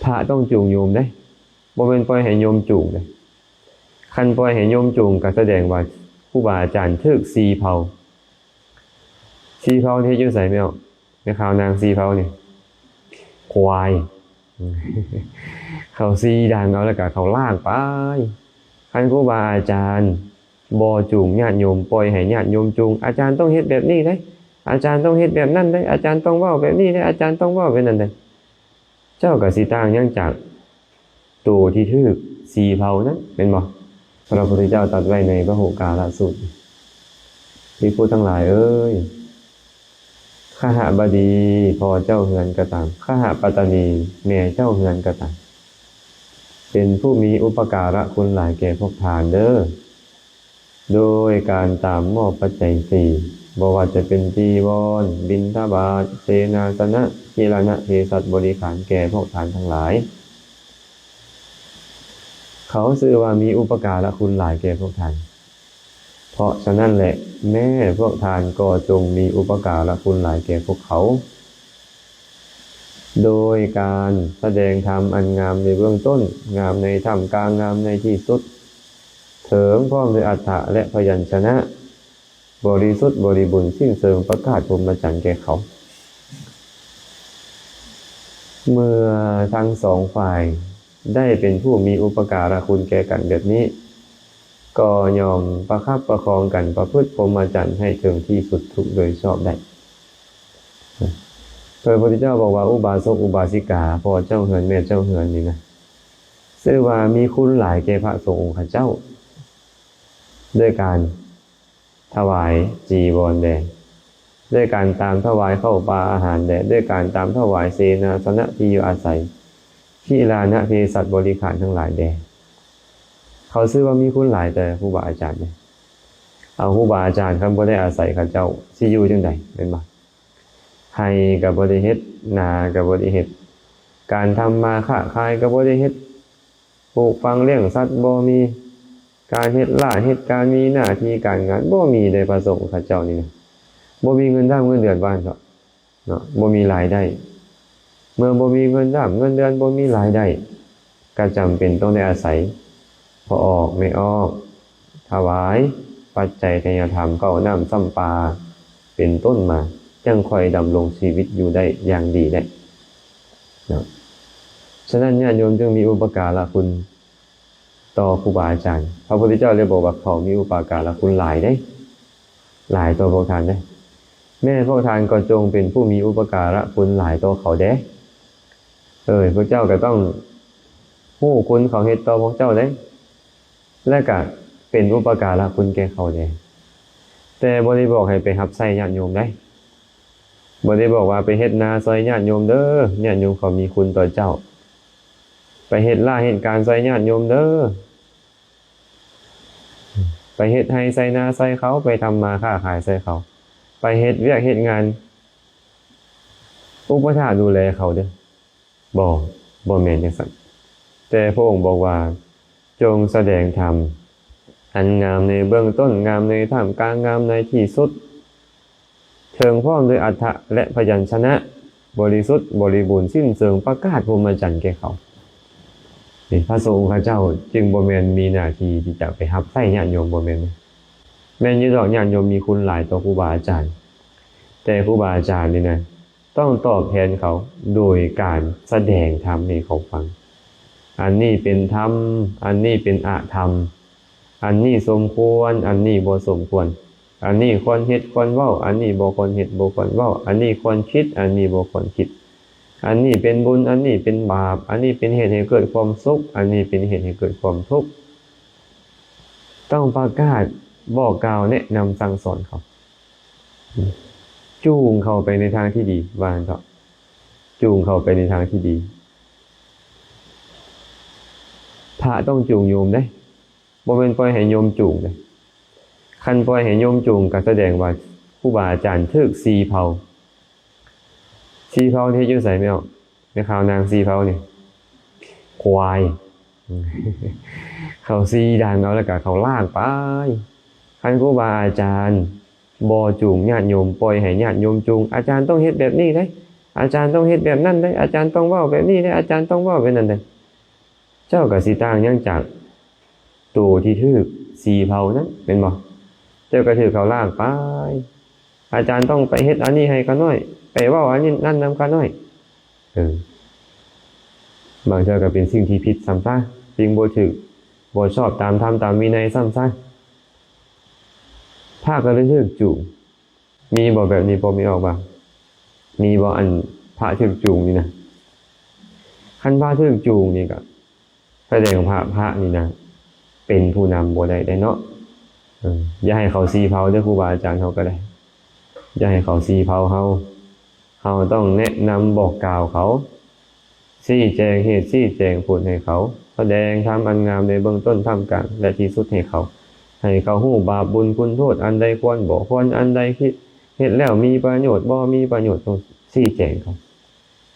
ພະຕ້ອງຈູງໂຍມເດ້ ບໍ່ແມ່ນປ່ອຍໃຫ້ໂຍມຈູງເດ້. ຄັນປ່ອຍໃຫ້ໂຍມຈູງ ກໍສະແດງວ່າຄູບາອາຈານຖືກສີ່ເຜົ່າ. ສີ່ເຜົ່ານີ້ເຮັດຢູ່ໃສແມ່? ແມ່ຂາວນາງ ສີ່ເຜົ່ານີ້ ຄວາຍ ເຂົາຊີ້ດ່າງເອົາ ແລ້ວກໍເຂົາລາກໄປ. ຄັນຄູບາອາຈານບໍ່ຈູງຍາດໂຍມ, ປ່ອຍໃຫ້ຍາດໂຍມຈູງ, ອາຈານຕ້ອງເຮັດແບບນີ້ເດ້, ອາຈານຕ້ອງເຮັດແບບນັ້ນເດ້, ອາຈານຕ້ອງເວົ້າແບບນີ້ເດ້, ອາຈານຕ້ອງເວົ້າແບບນັ້ນເດ້, ເຈົ້າກໍຊິຕ່າງຫຍັງຈາກໂຕທີ່ຖືກສີ່ເຜົ່ານັ້ນ ແມ່ນບໍ່? ພະພຸດທະເຈົ້າຕັດໄວ້ໃນພະຫຸກາລະສູດ, ພິກຂຸທັງຫຼາຍເອີຍ, ຄະຫະບະດີພໍ່ເຈົ້າເຮືອນກໍຕາມ, ຄະຫະປັດຕະນີແມ່ເຈົ້າເຮືອນກໍຕາມ, ເປັນຜູ້ມີອຸປະກາລະຄຸນຫຼາຍແກ່ພວກທ່ານເດີ້. ໂດຍການຕາມມອບປັດໄຈສີ່, ບໍ່ວ່າຈະເປັນຈີວອນ, ບິນທະບາດ, ເສນາສະນະ, ກິລານະເພສັດບໍລິຂານແກ່ພວກທ່ານທັງຫຼາຍ. ເຂົາຊື່ວ່າມີອຸປະກາລະຄຸນຫຼາຍແກ່ພວກທ່ານ. ເພາະສະນັ້ນແຫຼະ, ແມ່ພວກທ່ານກໍຈົ່ງມີອຸປະກາລະຄຸນຫຼາຍແກ່ພວກເຂົາ. ໂດຍການສະແດງທຳອັນງາມໃນເບື້ອງຕົ້ນ, ງາມໃນທ່າມກາງ, ງາມໃນທີ່ສຸດ, ເຖິງພ້ອມດ້ວຍອັດຖະ ແລະ ພະຍັນຊະນະ, ບໍລິສຸດບໍລິບູນ, ສິ້ນເຊີງປະກາດພົມມະຈັນແກ່ເຂົາ. ເມື່ອທັງສອງຝ່າຍໄດ້ເປັນຜູ້ມີອຸປະກາລະຄຸນແກ່ກັນແບບນີ້, ກໍຍ່ອມປະຄັບປະຄອງກັນປະພຶດພົມມະຈັນໃຫ້ເຖິງທີ່ສຸດທຸກໂດຍຊອບໄດ້. ພະພຸດທະເຈົ້າບອກວ່າ ອຸບາສົກອຸບາສິກາ, ພໍ່ເຈົ້າເຮືອນແມ່ເຈົ້າເຮືອນນີ້ນະ, ຊື່ວ່າມີຄຸນຫຼາຍແກ່ພະສົງອົງຄະເຈົ້າ ດ້ວຍການຖວາຍຈີວອນແດ່, ດ້ວຍການຕາມຖວາຍເຂົ້າປາອາຫານແດ່, ດ້ວຍການຕາມຖວາຍເສນາສະນະທີ່ຢູ່ອາໄສ, ກິລານະເພສັດບໍລິຂານທັງຫຼາຍແດ່. ເຂົາຊື່ວ່າມີຄຸນຫຼາຍແຕ່ຄູບາອາຈານເດ້. ເອົາ ຄູບາອາຈານຄັນບໍ່ໄດ້ອາໄສເຂົາເຈົ້າ ຊິຢູ່ຈັ່ງໃດ ແມ່ນບໍ່? ໄຮ່ກໍບໍ່ໄດ້ເຮັດ, ນາກໍບໍ່ໄດ້ເຮັດ, ການທຳມາຄ້າຂາຍກໍບໍ່ໄດ້ເຮັດ, ປູກຝັງລ້ຽງສັດບໍ່ມີ, ການເຮັດລາເຮັດການ, ມີໜ້າທີ່ການງານບໍ່ມີເດ້. ພະສົງເຂົາເຈົ້ານີ້ນະ ບໍ່ມີເງິນດຳເງິນເດືອນ ວ່າຊັ້ນເຖາະເນາະ, ບໍ່ມີລາຍໄດ້. ເມື່ອບໍ່ມີເງິນດຳເງິນເດືອນ, ບໍ່ມີລາຍໄດ້, ກໍຈຳເປັນຕ້ອງໄດ້ອາໄສພໍ່ອອກແມ່ອອກ, ຖວາຍປັດໄຈທະຍະທຳ, ເຂົ້ານ້ຳຊຳປາເປັນຕົ້ນມາ, ຈັ່ງຄ່ອຍດຳລົງຊີວິດຢູ່ໄດ້ຢ່າງດີໄດ້ເນາະ. ສະນັ້ນ ຍາດໂຍມຈຶ່ງມີອຸປະກາລະຄຸນຕໍ່ຄູບາອາຈານ. ພະພຸດທະເຈົ້າເລີຍບອກວ່າ ເຂົາມີອຸປະກາລະຄຸນຫຼາຍເດ້, ຫຼາຍຕໍ່ພວກທ່ານເດ້. ແມ່ພວກທ່ານກໍຈົ່ງເປັນຜູ້ມີອຸປະກາລະຄຸນຫຼາຍຕໍ່ເຂົາແດ່. ເອີ ພວກເຈົ້າກໍຕ້ອງຮູ້ຄຸນເຂົາເຮັດຕໍ່ພວກເຈົ້າເດ້. ແລະກະເປັນອຸປະກາລະຄຸນແກ່ເຂົາແດ່. ແຕ່ບໍ່ໄດ້ບອກໃຫ້ໄປຮັບໃຊ້ຍາດໂຍມໃດ໋, ບໍ່ໄດ້ບອກວ່າໄປເຮັດນາຊ່ອຍຍາດໂຍມເດີ້, ຍາດໂຍມເຂົາມີຄຸນຕໍ່ເຈົ້າ. ໄປເຮັດລາເຮັດການຊ່ອຍຍາດໂຍມເດີ້, ໄປເຮັດໄຮ່ໄຖນາຊ່ອຍເຂົາ, ໄປທຳມາຄ້າຂາຍຊ່ອຍເຂົາ, ໄປເຮັດວຽກເຮັດງານອຸປະຖາກດູແລເຂົາເດີ້. ບໍ່, ບໍ່ແມ່ນຈັ່ງຊັ້ນ. ແຕ່ພະອົງບອກວ່າ ຈົ່ງສະແດງທຳອັນງາມໃນເບື້ອງຕົ້ນ, ງາມໃນທ່າມກາງ, ງາມໃນທີ່ສຸດ, ເຖິງພ້ອມດ້ວຍອັດຖະ ແລະ ພະຍັນຊະນະ, ບໍລິສຸດ, ບໍລິບູນ, ສິ້ນເຊີງ, ປະກາດພົມມະຈັນແກ່ເຂົາ. ນີ້ ພະສົງຂະເຈົ້າຈຶ່ງບໍ່ແມ່ນມີໜ້າທີ່ທີ່ຈະໄປຮັບໃຊ້ຍາດໂຍມ, ບໍ່ແມ່ນ. ແມ່ນຢູ່ດອກ ຍາດໂຍມມີຄຸນຫຼາຍຕໍ່ຄູບາອາຈານ, ແຕ່ຄູບາອາຈານນີ້ນະ ຕ້ອງຕອບແທນເຂົາໂດຍການສະແດງທຳໃຫ້ເຂົາຟັງ. ອັນນີ້ເປັນທຳ, ອັນນີ້ເປັນອະທຳ, ອັນນີ້ສົມຄວນ, ອັນນີ້ບໍ່ສົມຄວນ, ອັນນີ້ຄວນເຮັດຄວນເວົ້າ, ອັນນີ້ບໍ່ຄວນເຮັດບໍ່ຄວນເວົ້າ, ອັນນີ້ຄວນຄິດ, ອັນນີ້ບໍ່ຄວນຄິດ, ອັນນີ້ເປັນບຸນ, ອັນນີ້ເປັນບາບ, ອັນນີ້ເປັນເຫດໃຫ້ເກີດຄວາມສຸກ, ອັນນີ້ເປັນເຫດໃຫ້ເກີດຄວາມທຸກ. ຕ້ອງປະກາດບອກກ່າວແນະນຳສັ່ງສອນເຂົາ. ຈູງເຂົາໄປໃນທາງທີ່ດີ ວ່າຊັ້ນເຖາະ, ຈູງເຂົາໄປໃນທາງທີ່ດີ. ພະຕ້ອງຈູງໂຍມເດ້, ບໍ່ແມ່ນປ່ອຍໃຫ້ໂຍມຈູງເດ້. ຄັນປ່ອຍໃຫ້ໂຍມຈູງ ກໍສະແດງວ່າຄູບາອາຈານຖືກສີ່ເຜົ່າ. ສີ່ເຜົ່ານີ້ເຮັດຢູ່ໃສແມ່? ແມ່ຂາວນາງສີ່ເຜົ່ານີ້ ຄວາຍ ເຂົາຊີ້ດ່າງເອົາ ແລ້ວກໍເຂົາລາກໄປ. ຄັນຄູບາອາຈານບໍ່ຈູງຍາດໂຍມ, ປ່ອຍໃຫ້ຍາດໂຍມຈູງ, ອາຈານຕ້ອງເຮັດແບບນີ້ເດ້. ອາຈານຕ້ອງເຮັດແບບນັ້ນເດ້, ອາຈານຕ້ອງເວົ້າແບບນີ້ເດ້, ອາຈານຕ້ອງເວົ້າແບບນັ້ນເດ້. ເຈົ້າກໍຊິຕ່າງຫຍັງຈາກໂຕທີ່ຖືກຊີ້ເຜົານັ້ນ ແມ່ນບໍ່? ເຈົ້າກໍຖືກເຂົາລາກໄປ, ອາຈານຕ້ອງໄປເຮັດອັນນີ້ໃຫ້ຂ້ານ້ອຍ, ໄປເວົ້າອັນນີ້ນັ້ນນຳຂ້ານ້ອຍ. ເອີ ບາງເທື່ອກໍເປັນສິ່ງທີ່ຜິດຊ້ຳຊະ, ສິ່ງບໍ່ຖືກ ບໍ່ຊອບຕາມທຳຕາມວິໄນຊ້ຳຊະ. ພະກໍເລີຍຖືກຈູງ. ມີບໍ່ແບບນີ້ ພໍ່ແມ່ອອກວ່າ ມີບໍ່ ອັນພະຖືກຈູງນີ້ນະ? ຄັນພະຖືກຈູງນີ້ກໍສະແດງວ່າພະນີ້ນະ ເປັນຜູ້ນຳບໍ່ໄດ້ເດ້ເນາະ. ເອີ ຢ່າໃຫ້ເຂົາຊີ້ເຜົາເດີ ຄູບາອາຈານເຮົາກໍໄດ້ ຢ່າໃຫ້ເຂົາຊີ້ເຜົາເຮົາ. ເຮົາຕ້ອງແນະນຳບອກກ່າວເຂົາ, ຊີ້ແຈງເຫດຊີ້ແຈງຜົນໃຫ້ເຂົາ, ສະແດງທຳອັນງາມໃນເບື້ອງຕົ້ນ ທ່າມກາງ ແລະ ທີ່ສຸດໃຫ້ເຂົາ, ໃຫ້ເຂົາຮູ້ບາບບຸນຄຸນໂທດ, ອັນໃດຄວນບໍ່ຄວນ, ອັນໃດທີ່ເຮັດແລ້ວມີປະໂຫຍດ ບໍ່ມີປະໂຫຍດ, ຕ້ອງຊີ້ແຈງເຂົາ.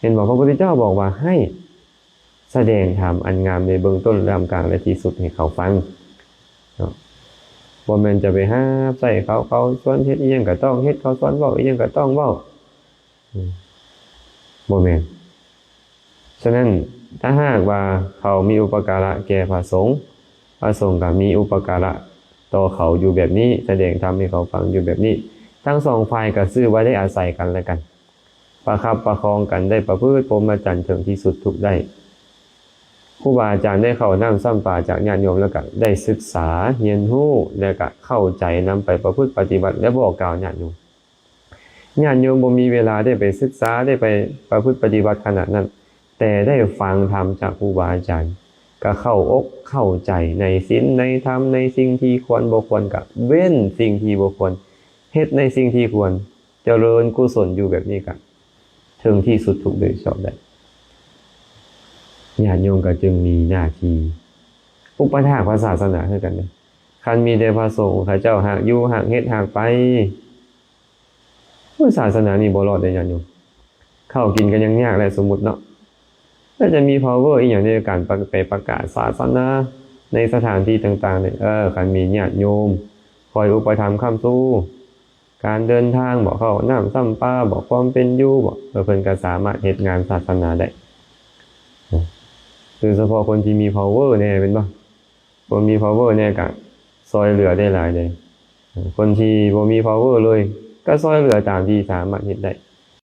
ເຫັນບໍ່? ພະພຸດທະເຈົ້າບອກວ່າໃຫ້ສະແດງທຳອັນງາມໃນເບື້ອງຕົ້ນ ທ່າມກາງ ແລະ ທີ່ສຸດໃຫ້ເຂົາຟັງເນາະ. ບໍ່ແມ່ນຈະໄປຫາບໃສ່ເຂົາ, ເຂົາຊວນເຮັດອີ່ຫຍັງກໍຕ້ອງເຮັດ, ເຂົາຊວນເວົ້າອີ່ຫຍັງກໍຕ້ອງເວົ້າ. ອືມ ບໍ່ແມ່ນ. ສະນັ້ນ ຖ້າຫາກວ່າເຂົາມີອຸປະກາລະແກ່ພະສົງ, ພະສົງກໍມີອຸປະກາລະຕໍ່ເຂົາຢູ່ແບບນີ້, ສະແດງທຳໃຫ້ເຂົາຟັງຢູ່ແບບນີ້, ທັງສອງຝ່າຍກໍຊື່ວ່າໄດ້ອາໄສກັນແລະກັນ, ປະຄັບປະຄອງກັນ, ໄດ້ປະພຶດພົມມະຈັນເຖິງທີ່ສຸດທຸກໄດ້. ຄູບາອາຈານໄດ້ເຂົ້ານ້ຳຊ້ຳປາຈາກຍາດໂຍມ ແລ້ວກໍໄດ້ສຶກສາຮຽນຮູ້ ແລ້ວກໍເຂົ້າໃຈນຳໄປປະພຶດປະຕິບັດ ແລະ ບອກກ່າວຍາດໂຍມ. ຍາດໂຍມບໍ່ມີເວລາໄດ້ໄປສຶກສາ ໄດ້ໄປປະພຶດປະຕິບັດຂະໜາດນັ້ນ, ແຕ່ໄດ້ຟັງທຳຈາກຄູບາອາຈານ ກໍເຂົ້າອົກເຂົ້າໃຈໃນສິນໃນທຳ, ໃນສິ່ງທີ່ຄວນບໍ່ຄວນກໍເວັ້ນສິ່ງທີ່ບໍ່ຄວນ, ເຮັດໃນສິ່ງທີ່ຄວນ, ຈະເລີນກຸສົນຢູ່ແບບນີ້ກໍເຖິງທີ່ສຸດທຸກໂດຍຊອບໄດ້. ຍາດໂຍມກໍຈຶ່ງມີໜ້າທີ່ອຸປະຖາກພະສາສະໜາຄືກັນເດ້. ຄັນມີແຕ່ພະສົງເຂົາເຈົ້າຫາກຢູ່ຫາກເຮັດຫາກໄປ ໂອ້ຍ ສາສະໜານີ້ບໍ່ລອດເດ້ຍາດໂຍມ. ເຂົ້າກິນກໍຍັງຍາກແຫຼະ ສົມມຸດເນາະ, ແລ້ວຈະມີພາວເວີອີ່ຫຍັງໃນການປະ ໄປປະກາດສາສະໜາໃນສະຖານທີ່ຕ່າງໆເດ້? ເອີ ຄັນມີຍາດໂຍມຄອຍອຸປະຖຳຄ້ຳຊູ ການເດີນທາງບໍ ເຂົ້ານ້ຳຊ້ຳປາບໍ ຄວາມເປັນຢູ່ບໍ ເອີ ເພິ່ນກໍສາມາດເຮັດງານສາສະໜາໄດ້. ໂດຍສະເພາະຄົນທີ່ມີພາວເວີແດ່ແມ່ນບໍ່? ຄົນມີພາວເວີແດ່ກະຊ່ອຍເຫຼືອໄດ້ຫຼາຍເດ້. ຄົນທີ່ບໍ່ມີພາວເວີເລີຍ ກະຊ່ອຍເຫຼືອຕາມທີ່ສາມາດເຮັດໄດ້.